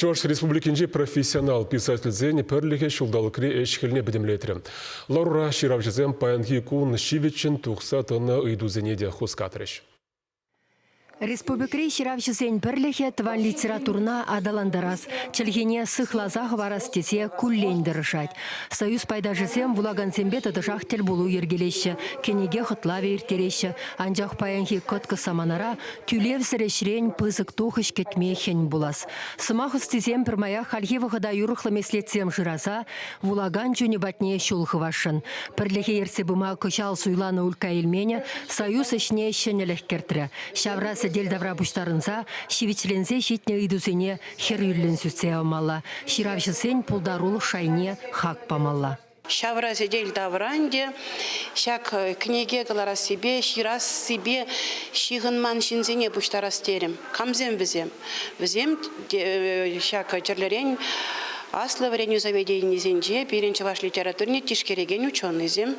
Чӑваш Республикинчи профессионал писательсен пӗрлӗхӗ ҫулталӑкри ӗҫ-хӗлне пӗтӗмлетрӗ. Ларура ҫыравҫӑсем паянхи кун ҫивӗччӗн тухса тӑнӑ ыйтусене те хускатрӗҫ. Республикӑри ҫыравҫӑсен пӗрлӗхӗ тӑван литературӑна аталантарас, чӗлхене сыхласа хӑварас тесе куллен тӑрӑшать. Союз пайташӗсем вулакансемпе тӑтӑшах тӗлпулу йӗркелеҫҫӗ, кӗнеке хӑтлавӗ ирттереҫҫӗ. Анчах паянхи кӑткӑс саманара тӳлевсӗр ӗҫрен пысӑк тухӑҫ кӗтме хӗн пулас. Сӑмах ӑстисем пӗрмаях хальхи вӑхӑта юрӑхлӑ меслетсем шыраса вулакан чунӗ патне ҫул хывасшӑн. Пӗрлӗхе ертсе пыма кӑҫал суйланӑ Улька Эльменӗ союз ӗҫне ҫӗнӗлӗх кӗртрӗ. Ҫавра сӗтел тавра пуҫтарӑнса ҫивӗчленсе ҫитнӗ ыйтусене хӗрӳллӗн сӳтсе явмалла, ҫыравҫӑсен пултарулӑх шайне хак памалла. Ҫавра сӗтел тавра ӗнтӗ ҫак кӗнеке кӑларассипе, ҫырассипе ҫыхӑнман ҫынсене пуҫтарас терӗм. Камсем вӗсем? Вӗсем ҫак тӗрлӗрен аслӑ вӗренӳ заведенийӗсенче пирӗн чӑваш литературине тишкерекен ученӑйсем,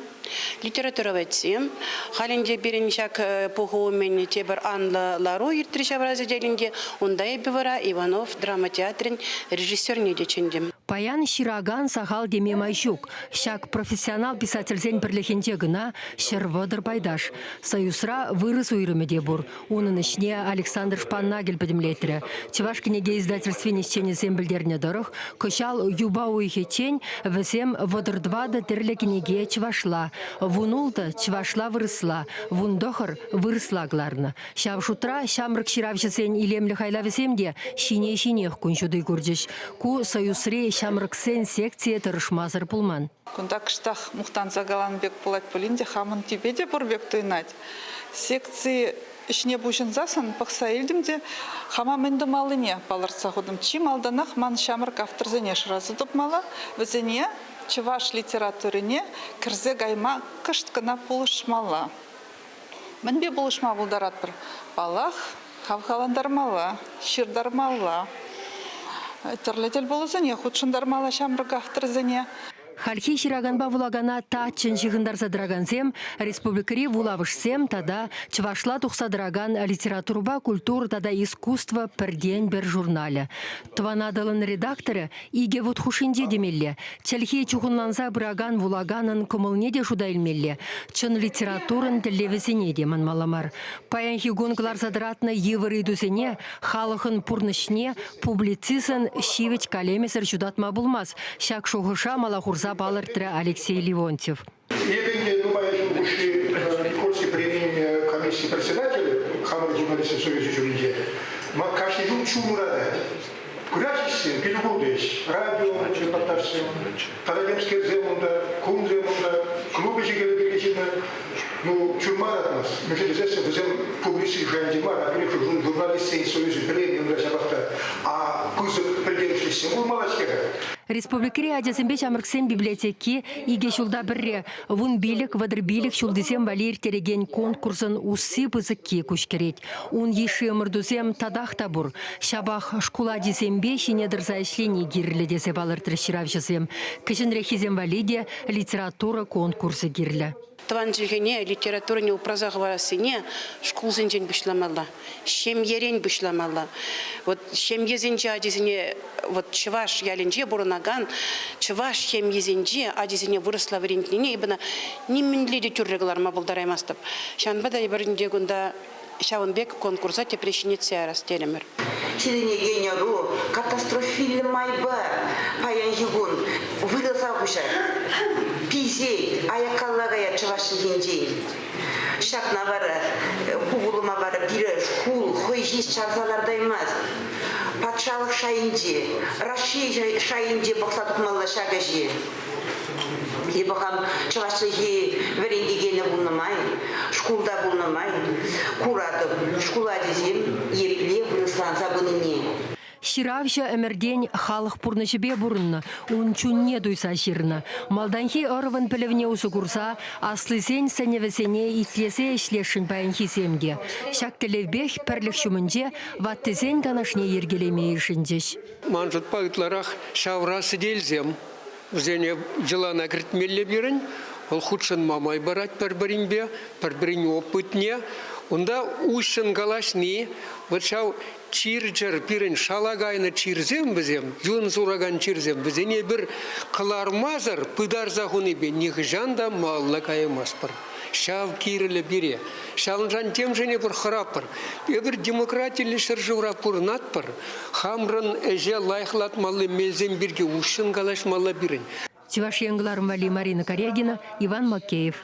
литературоведсем. Халь ӗнтӗ пирӗн ҫак пуху умӗн тепӗр анлӑ лару иртрӗ ҫавра сӗтелӗнче. Унта эпӗ вара Иванов драма театрӗн режиссерне те чӗнтӗм. Паян ҫыракан сахал теме май ҫук. Ҫак профессионал писательсен пӗрлӗхӗнче кӑна 130 пайташ. Союзра вырӑс уйрӑмӗ те пур. Унӑн ӗҫне Александр Шпаннагель пӗтӗмлетрӗ. Чӑваш кӗнеке издательствин ӗҫченӗсем пӗлтернӗ тӑрӑх, кӑҫал юпа уйӑхӗччен вӗсем 34 тӗрлӗ кӗнеке чӑвашла, 16 чӑвашла-вырӑсла, 19 вырӑсла кӑларнӑ. Ҫав шутра ҫамрӑк ҫыравҫӑсен илемлӗ хайлавӗсем те ҫине-ҫинех кун ҫути курчӗҫ. Ку Союзри ҫамрӑксен секцийӗ тӑрӑшмасӑр пулман. Кунта кӑштах мухтанса каланӑ пек пулать пулин те хамӑн тӳпе те пур пек туйӑнать. Секци ӗҫне пуҫӑнсассӑн пӑхса илтӗм те хама мӗн тумаллине палӑртса хутӑм. Чи малтанах ман ҫамрӑк авторсене шыраса тупмалла, вӗсене чӑваш литературине кӗрсе кайма кӑшт кӑна пулӑшмалла. Мӗнпе пулӑшма пултаратпӑр? Паллах, хавхалантармалла, ҫыртармалла, тӗрлӗ тӗлпулусене хутшӑнтармалла ҫамрӑк авторсене. Хальхи ҫыраканпа вулакана таччӑн ҫыхӑнтарса тӑракансем республикӑри вулавӑшсем тата чӑвашла тухса тӑракан литературӑпа культура тата искусство пӗртен-пӗр журналӗ. Тӑван Атӑлӑн редакторӗ икӗ вут хушшинче темелле. Чӗлхе чухӑнланса пыракан вулаканӑн кӑмӑлне те шута илмелле, чӑн литературӑн тӗллевӗсене те манмалла мар. Паянхи кун кӑларса тӑратнӑ йывӑр ыйтусене халӑхӑн пурнӑҫне публицистӑн ҫивӗч калемӗсӗр ҫутатма пулмасть. Ҫак шухӑша мала хурса палӑртрӗ Алексей Леонтьев. Эпӗ ӗнтӗ нумай ҫул хушши Никольский премийӗн комисси председателӗ хамӑр журналистсен союзӗ ҫумӗнче. Ман кашни ҫул чун ыратать. Пыраҫҫӗ, пилӗкултӗҫ, радио репортажсем, тата темскерсем унта, кунсем унта, клуб ӗҫӗ-хӗлӗ пирки ҫырнӑ. Ну, чунма ыратмасть. Мӗншӗн тесессӗн вӗсем публицистик шайӗнче мар, а пирӗн журналистсен союзӗ пӗлен унта ҫапах та. А пысӑк пӗлтерӗшлӗ ӗҫсем пулмалла-ҫке-ха. Республикӑри ачасемпе ҫамрӑксен библиотеки икӗ ҫулта пӗрре 15 35 ҫултисем валли ирттерекен конкурсӑн усси пысӑкки куҫкӗрет. Ун йышши ӑмӑртусем татах та пур. Ҫапах шкул ачисемпе ҫине тӑрса ӗҫлени кирлӗ тесе палӑртрӗҫ ҫыравҫӑсем. Кӗҫӗнреххисем валли те литература конкурсӗ кирлӗ. Тӑван чӗлхене, литературӑне упраса хӑварассине шкулсенчен пуҫламалла, ҫемьерен пуҫламалла. Вот ҫемьесенче ачисене вот чӑваш ялӗнче пурӑнакан чӑваш ҫемйисенче ачисене вырӑсла вӗрентнине эпӗ ӑна нимӗнле те тӳрре кӑларма пултараймастӑп. Ҫавӑнпа та эпир ӗнтӗ кунта ҫавӑн пек конкурса тепре ҫӗнетсе ярас терӗмӗр. Ҫитӗнекен ӑру катастрофиллӗ майпа паянхи кун вырӑса куҫать, писет, аяккалла каять чӑваш чӗлхинчен. Ҫакна вара, ку пулӑма вара пире шкул хӑй ҫеҫ чарса лартаймасть. Патшалӑх шайӗнче, Раҫҫей шайӗнче пӑхса тухмалла ҫак ӗҫе. Эпӗ хам чӑваш чӗлхи вӗрентекенӗ пулнӑ май, шкулта пулнӑ май куратӑп шкул ачисем епле вырӑсланса пынине. Ҫыравҫӑ ӗмӗртен халӑх пурнӑҫӗпе пурӑннӑ, ун чунне туйса ҫырнӑ. Малтанхи ӑрӑвӑн пӗлӗвне усӑ курса аслисен сӗнӗвӗсене итлесе ӗҫлесшӗн паянхисем те. Ҫак тӗллевпех пӗрлӗх ҫумӗнче ваттисен канашне йӗркелеме йышӑнчӗҫ. Ман шутпа ытларах ҫавра сӗтелсем. Вӗсене йӑлана кӗртмелле пирӗн. Вӑл хутшӑнма май парать пӗр-пӗринпе, пӗр-пӗрин опытне. Унта уҫҫӑн калаҫни, вот ҫав. Чир-чӗр пирӗн шала кайнӑ чирсем вӗсем, юн суракан чирсем, вӗсене эпир кӑлармасӑр пытарса хунипе нихӑҫан та малалла каяймастпӑр. Ҫав кирлӗ пире. Ҫавӑншан темшӗн эпир хӑраппӑр. Эпир демократиллӗ ҫӗршывра пурӑнатпӑр. Хамрӑн ӗҫе лайӑхлатмалли мелсем пирки уҫҫӑн калаҫмалла пирӗн. Чӑваш Ен кӑларӑм валли Марина Карягина, Иван Макеев.